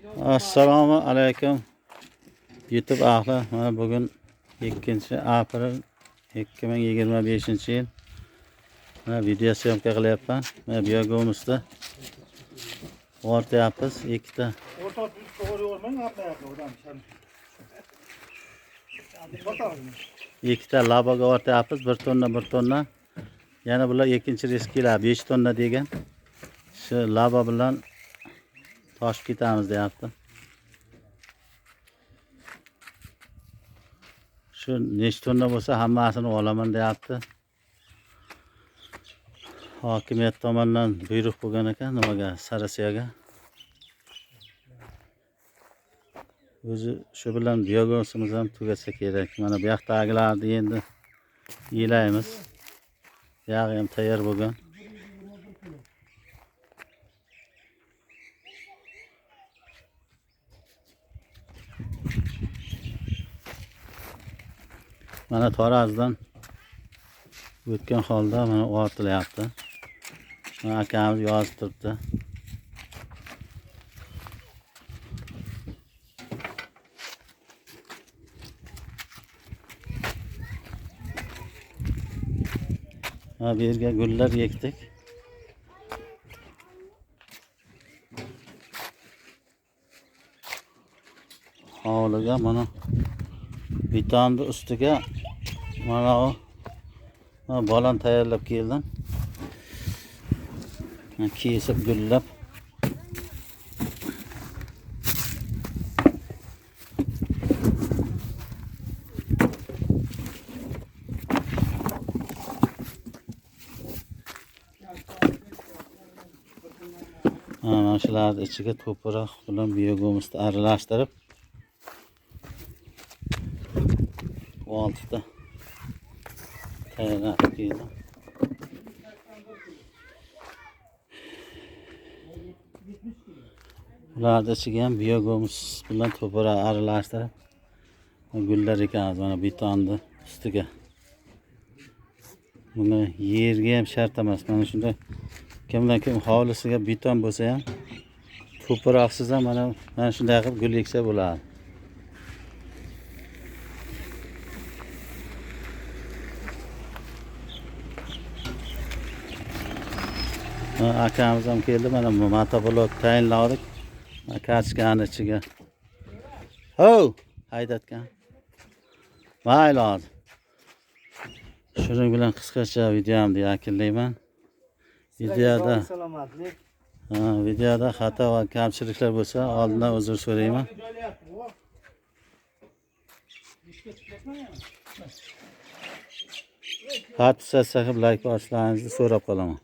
Assalomu alaykum YouTube ahli. Mana bugun 2 aprel 2025 yil. Mana video syomka qilyapman. Mana biogumusda ortayapmiz ikkita. Orta doğru yormayın, yapmayalım oradan. Ikkita laboga ortayapmiz 1 tonna 1 tonna. Yana bular ikkinchi risk keladi 5 tonna degan. Shu labo bilan toshib ketamiz deyapti. Shu necha tonna bo'lsa hammasini olaman deyapti. Hokimiyat tomonidan buyruq bo'lgan ekan nimaga, Sarasiyaga. O'zi shu bilan biogasimiz ham tugasa kerak. Mana bu yoqdagilarni endi yelaymiz. Yog'i ham tayyor bo'lgan. Mana tarazdan o'tgan holda mana ortilyapti. Mana akamiz yozib turibdi. Ha, bu yerga gullar ekdik. Hovliga mana betonni ustiga mana u bolani tayyorlab keldim. Kesib gullab. Mana shularni ichiga to'proq bilan biogumusni aralashtirib oltita tayyorlab keldim. Bularni ichiga ham biogumus bilan to'proq aralashtirib gullar ekamiz mana betonni ustiga. Buni yerga ham shart emas. Mana shunday kimdan kim hovlisiga beton bo'lsa ham to'proqsiz ham mana shunday qilib gul eksa bo'ladi. Akamiz ham keldi. Mana motoblok tayinladik. Kartoshkani ichiga. Ho, haydatgan. Mayli hozir. Shuning bilan qisqacha videomni yakunlayman. Videoda salomatlik. Ha, videoda xato va kamchiliklar bo'lsa oldindan uzr so'rayman. Podpisatsiya qilib like bosishlaringizni so'rab qolaman.